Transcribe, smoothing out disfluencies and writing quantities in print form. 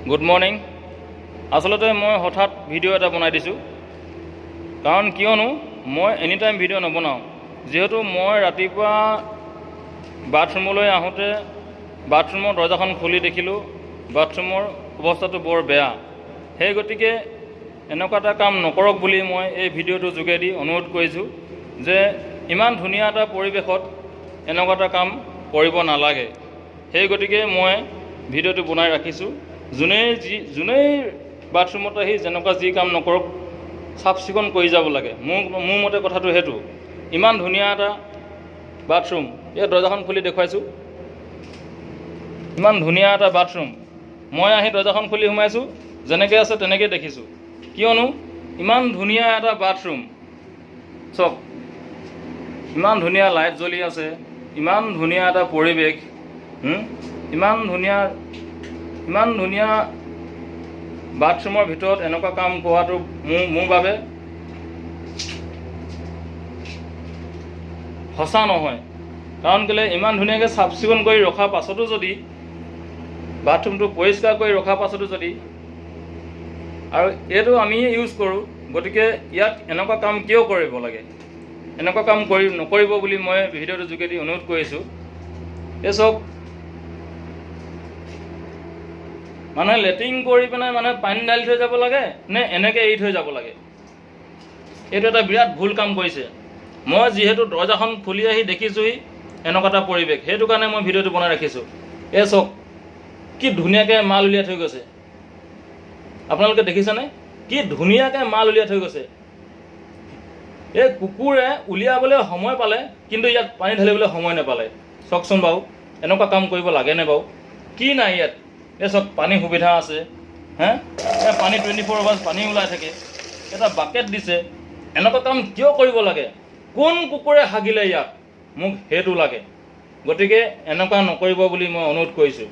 Good morning. আচলতে মই হঠাৎ ভিডিঅ' এটা বনাই দিছোঁ, কাৰণ কিয়নো মই এনি টাইম ভিডিঅ' নবনাওঁ। যিহেতু মই ৰাতিপুৱা বাথৰুমলৈ আহোঁতে বাথৰুমৰ দৰ্জাখন খুলি দেখিলোঁ, বাথৰুমৰ অৱস্থাটো বৰ বেয়া। সেই গতিকে এনেকুৱা এটা কাম নকৰক বুলি মই এই ভিডিঅ'টোৰ যোগেদি অনুৰোধ কৰিছোঁ যে ইমান ধুনীয়া এটা পৰিৱেশত এনেকুৱা এটা কাম কৰিব নালাগে। সেই গতিকে মই ভিডিঅ'টো বনাই ৰাখিছোঁ। যোনেই বাথৰুমত আহি যেনেকুৱা যি কাম নকৰক, চাফ চিকুণ কৰি যাব লাগে। মোৰ মতে কথাটো সেইটো। ইমান ধুনীয়া এটা বাথৰুম, এই দৰ্জাখন খুলি দেখুৱাইছোঁ। ইমান ধুনীয়া এটা বাথৰুম, মই আহি দৰ্জাখন খুলি সোমাইছোঁ, যেনেকৈ আছে তেনেকৈ দেখিছোঁ। কিয়নো ইমান ধুনীয়া এটা বাথৰুম, চাওক, ইমান ধুনীয়া লাইট জ্বলি আছে, ইমান ধুনীয়া এটা পৰিৱেশ, ইমান ধুনীয়া বাথৰুমৰ ভিতৰত এনেকুৱা কাম কৰাটো মোৰ বাবে সঁচা নহয়। কাৰণ কেলৈ, ইমান ধুনীয়াকৈ চাফ চিকুণ কৰি ৰখাৰ পাছতো যদি, বাথৰুমটো পৰিষ্কাৰ কৰি ৰখাৰ পাছতো যদি, আৰু এইটো আমিয়ে ইউজ কৰোঁ, গতিকে ইয়াত এনেকুৱা কাম কিয় কৰিব লাগে? এনেকুৱা কাম নকৰিব বুলি মই ভিডিঅ'টোৰ যোগেদি অনুৰোধ কৰিছোঁ। এই চাওক, মানুহে লেট্ৰিন কৰি পেলাই মানুহে পানী ঢালি থৈ যাব লাগে নে এনেকৈ এৰি থৈ যাব লাগে? এইটো এটা বিৰাট ভুল কাম কৰিছে। মই যিহেতু দৰ্জাখন খুলি আহি দেখিছোঁহি এনেকুৱা এটা পৰিৱেশ, সেইটো কাৰণে মই ভিডিঅ'টো বনাই ৰাখিছোঁ। এই চাওক, কি ধুনীয়াকৈ মাল উলিয়াই থৈ গৈছে। আপোনালোকে দেখিছেনে, কি ধুনীয়াকৈ মাল উলিয়াই থৈ গৈছে? এই কুকুৰে উলিয়াবলৈ সময় পালে, কিন্তু ইয়াত পানী ঢালিবলৈ সময় নাপালে। চাওকচোন বাৰু, এনেকুৱা কাম কৰিব লাগেনে বাৰু? কি নাই ইয়াত? এই চাওক, পানী সুবিধা আছে হে। এই পানী 24 আৱাৰ্ছ পানী ওলাই থাকে। এটা বাকেট দিছে। এনেকুৱা কাম কিয় কৰিব লাগে? কোন কুকুৰে হাগিলে ইয়াত, মোক সেইটো লাগে। গতিকে এনেকুৱা নকৰিব বুলি মই অনুৰোধ কৰিছোঁ।